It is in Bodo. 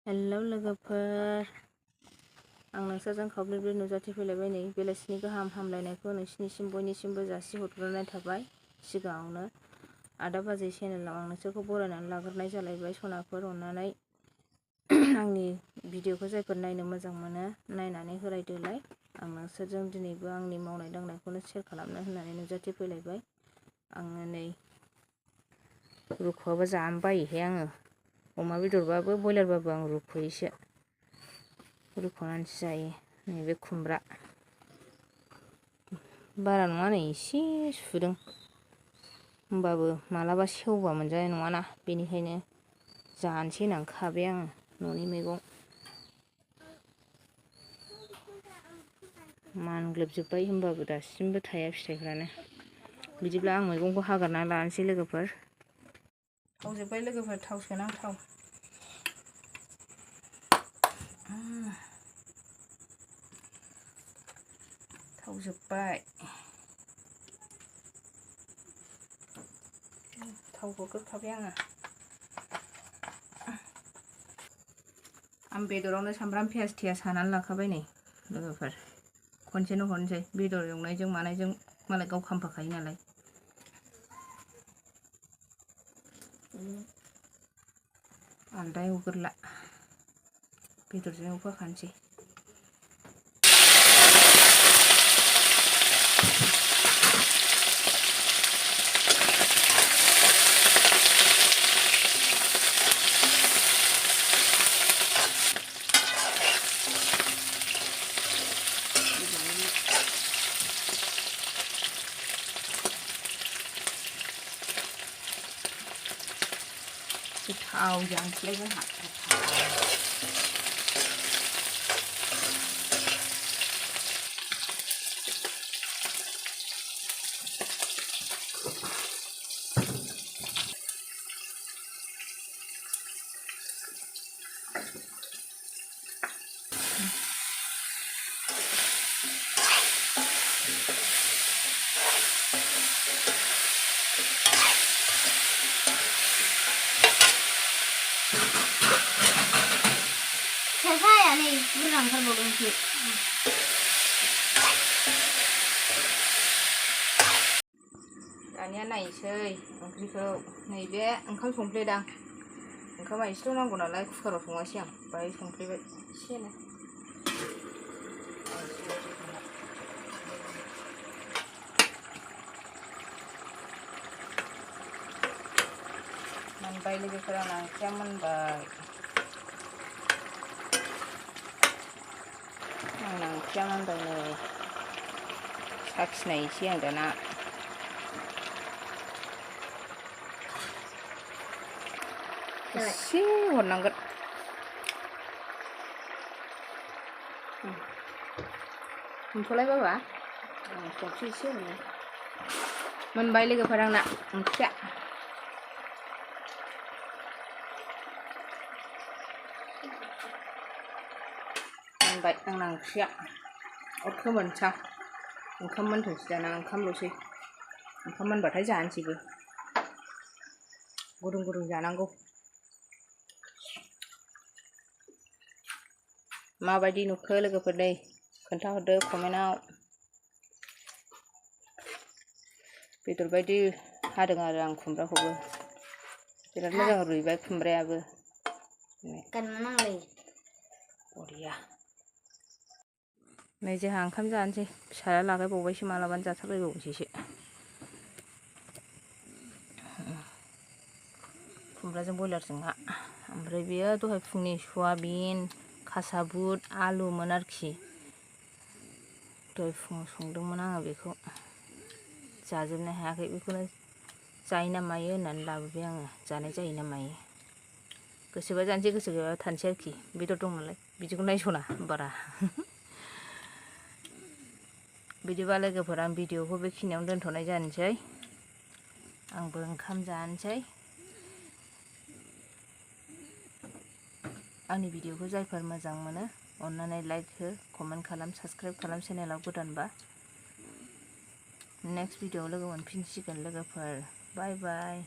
हेलौ लोगोफोर, आं नोंसोरजों खावब्लेब्ले नुजाथिफैलायबाय नै बेलासिनि गाहाम हामलायनायखौ नोंसिनिसिम बयनिसिमबो जासिहरग्रोनाय थाबाय। सिगाङावनो आदा बाजै चेनेलाव आं नोंसोरखौ बरायनानै लाग्रोनाय जालायबाय। सनाफोर अननानै आंनि भिडिअखौ जायफोर नायनो मोजां मोनो नायनानै होलायदोलाय। आं नोंसोरजों दिनैबो आंनि मावनाय दांनायखौनो शेयार खालामनो होननानै नुजाथिफैलायबाय। आङो नै रुख'आबो जानो बायोहाय आङो। अमा बेदरबाबो बयलारबाबो आं रुख'योसो, रुख'नानैसो जायो। नैबे खुमब्रा बारा नङा नै एसे सुदों, होमबाबो मालाबा सेवबा मोनजानाय नङाना, बेनिखायनो जानोसै होननानै खाबाय आङो। न'नि मैगं मानग्लोबजोब्बाय होमबाबो दासिमबो थाया फिथाइफ्रानो। बिदिब्ला आं मैगंखौ हागारना लानोसै लोगोफोर। थाव जोब्बाय लोगोफोर, थाव सोनां थाव। थाव जोब्बाय, थाव हरग्रोखाबाय आङो। आं बेदरावनो सामब्राम पियास थियास हानानै लाखाबाय नै लोगोफोर। खनसेनो हरनोसै, बेदर एवनायजों मानायजों मालाय गाव खामफाखायो नालाय। आलदा एवग्रोला, बेदरजों एवफाखानोसै। गोथाव जानोसैलाय जोंहा। saya nih beneran kan belum sih. दानिया नायसै ओंख्रिखौ। नैबे ओंखाम संफ्लेदां, ओंखामा एसेल' नांगौ नालाय कुकाराव सङासै आं, बाहाय संफ्लेबाय एसेनो। मोनबाय लोगोफोर, आंना ओंख्रिया मोनबाय। आंना ओंख्रिया मोनबाय नै, साखिनायसै आं दाना। एसे हरनांगोन। मोनथ'लाय बाबा, आं संख्रि एसे होनो। मोनबाय लोगोफोर आंना ओंख्रिया। मोनबाय आंना ओंख्रिया। अर खोमोरनोसां, ओंखाम मोनथोंसै दाना, ओंखामल'सै। ओंखाम मोनबाथाय जानोसैबो। गुदुं गुदुं जानांगौ। माबायदि नुखो लोगोफोर नै खोन्थाहरदो कमेन्टआव। बेदर बायदि हादों आरो आं खुमब्राखौबो, बिराद मोजां रुइबाय खुमब्रायाबो। बरिया। नै जोंहा ओंखाम जानोसै, फिसाया लागायबावबायसो, मालाबानो जाथारलायबावनोसैसो। खुमब्राजों बयलारजोंहा, ओमफ्राय बेयो दहाय फुंनि सयाबिन, खासा बुट, आलुमोन आरोखि। दहाय फुङाव संदोंमोन आङो बेखौ, जाजोबनो हायाखै। बेखौनो जायो ना मायो होननानै लाबोबाय आङो, जानाय जायो ना मायो। गोसोबा जानोसै, गोसो गैयाबा थानोसै आरोखि। बेदर दं नालाय बिदिखौ नायस'ना बारा। बिदिबा लोगोफोर, आं भिडिअखौ बेखिनियावनो दोनथ'नाय जानोसै। आंबो ओंखाम जानोसै। आंनि भिडिअखौ जायफोर मोजां मोनो अननानै लाइक हो, कमेन्ट खालाम, साबस्क्राइब खालाम चेनेलाव गोदानबा। नेक्स्ट भिडिअआव लोगो मोनफिनसिगोन लोगोफोर। बाय बाय।